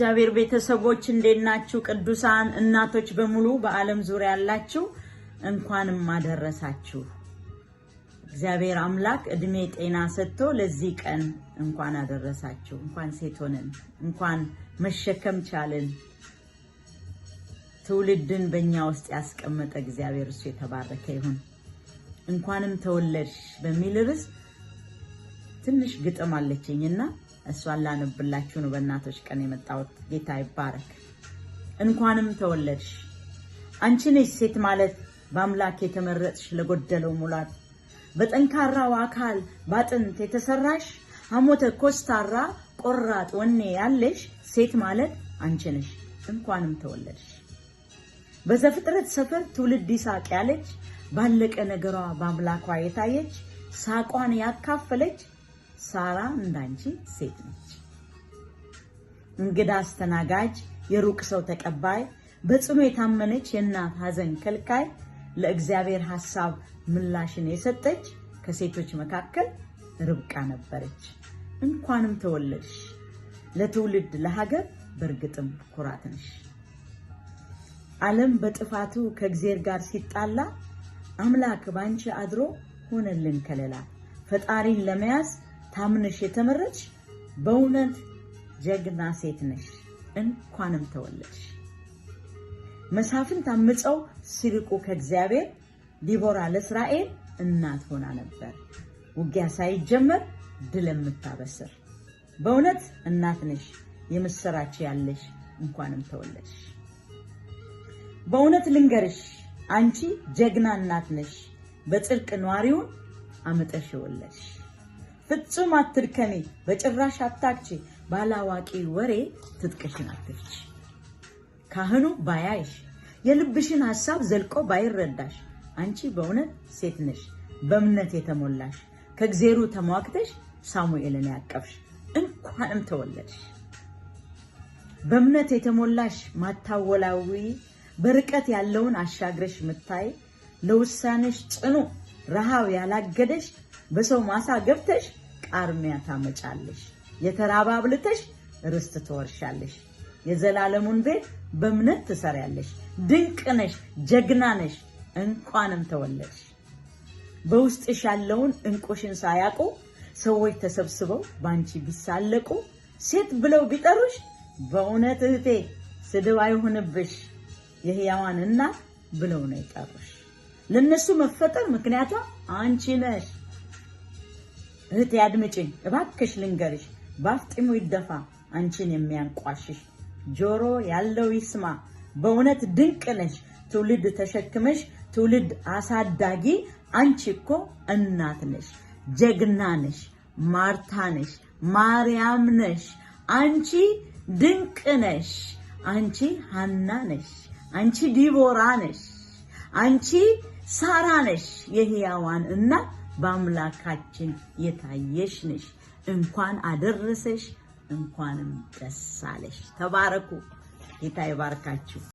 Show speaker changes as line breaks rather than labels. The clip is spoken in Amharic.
የእግዚአብሔር ቤተሰቦች፣ እንዴት ናችሁ? ቅዱሳን እናቶች በሙሉ በዓለም ዙሪያ ያላችሁ እንኳንም አደረሳችሁ። እግዚአብሔር አምላክ እድሜ ጤና ሰጥቶ ለዚህ ቀን እንኳን አደረሳችሁ። እንኳን ሴት ሆነን እንኳን መሸከም ቻልን። ትውልድን በእኛ ውስጥ ያስቀመጠ እግዚአብሔር እሱ የተባረከ ይሁን። እንኳንም ተወለድሽ በሚል ርዕስ ትንሽ ግጥም አለችኝና እሷን ላነብላችሁ ነው በእናቶች ቀን የመጣሁት። ጌታ ይባረክ። እንኳንም ተወለድሽ። አንቺ ነሽ ሴት ማለት፣ በአምላክ የተመረጥሽ፣ ለጎደለው ሙላት፣ በጠንካራው አካል ባጥንት የተሰራሽ፣ ሐሞተ ኮስታራ ቆራጥ ወኔ ያለሽ ሴት ማለት አንቺ ነሽ። እንኳንም ተወለድሽ። በዘፍጥረት ሰፈር ትውልድ ይሳቅ ያለች፣ ባለቀ ነገሯ በአምላኳ የታየች፣ ሳቋን ያካፈለች ሳራ እንዳንቺ ሴት ነች። እንግዳ አስተናጋጅ፣ የሩቅ ሰው ተቀባይ፣ በጽኑ የታመነች፣ የእናት ሐዘን ከልካይ፣ ለእግዚአብሔር ሐሳብ ምላሽን የሰጠች ከሴቶች መካከል ርብቃ ነበረች። እንኳንም ተወለድሽ፣ ለትውልድ ለሀገር በእርግጥም ኩራት ነሽ። ዓለም በጥፋቱ ከእግዜር ጋር ሲጣላ አምላክ ባንቺ አድሮ ሆነልን ከለላ። ፈጣሪን ለመያዝ ታምነሽ የተመረጥሽ በእውነት ጀግና ሴት ነሽ። እንኳንም ተወለድሽ። መሳፍንት አምፀው ሲርቁ ከእግዚአብሔር ዲቦራ ለእስራኤል እናት ሆና ነበር። ውጊያ ሳይጀመር ድል የምታበስር በእውነት እናት ነሽ። የምስራች ያለሽ፣ እንኳንም ተወለድሽ። በእውነት ልንገርሽ፣ አንቺ ጀግና እናት ነሽ። በጽድቅ ነዋሪውን አምጠሽ የወለድሽ፣ ፍጹም አትድከሚ፣ በጭራሽ አታክቺ፣ ባላዋቂ ወሬ ትጥቅሽን አትፍቺ። ካህኑ ባያይሽ፣ የልብሽን ሐሳብ ዘልቆ ባይረዳሽ፣ አንቺ በእውነት ሴት ነሽ፣ በእምነት የተሞላሽ፣ ከእግዜሩ ተሟግተሽ ሳሙኤልን ያቀፍሽ፣ እንኳንም ተወለድሽ። በእምነት የተሞላሽ ማታወላዊ፣ በርቀት ያለውን አሻግረሽ ምታይ፣ ለውሳኔሽ ጽኑ፣ ረሃብ ያላገደሽ፣ በሰው ማሳ ገብተሽ ቃርሚያ ታመጫለሽ። የተራበ አብልተሽ ርስት ትወርሻለሽ። የዘላለሙን ቤት በእምነት ትሰሪያለሽ። ድንቅ ነሽ፣ ጀግና ነሽ። እንኳንም ተወለድሽ። በውስጥሽ ያለውን እንቁሽን ሳያውቁ ሰዎች ተሰብስበው ባንቺ ቢሳለቁ፣ ሴት ብለው ቢጠሩሽ፣ በእውነት እህቴ ስድብ አይሁንብሽ፣ የሕያዋን እናት ብለው ነው የጠሩሽ። ለነሱ መፈጠር ምክንያቷ አንቺ ነሽ። እህቴ አድምጪኝ እባክሽ ልንገርሽ፣ ባፍጢሙ ይደፋ አንቺን የሚያንቋሽሽ፣ ጆሮ ያለው ይስማ። በእውነት ድንቅ ነሽ። ትውልድ ተሸክመሽ ትውልድ አሳዳጊ፣ አንቺ እኮ እናት ነሽ፣ ጀግና ነሽ፣ ማርታ ነሽ፣ ማርያም ነሽ። አንቺ ድንቅ ነሽ። አንቺ ሀና ነሽ። አንቺ ዲቦራ ነሽ። አንቺ ሳራ ነሽ። የሕያዋን እናት በአምላካችን የታየሽ ነሽ። እንኳን አደረሰሽ፣ እንኳንም ደስ አለሽ። ተባረኩ። ጌታ ይባርካችሁ።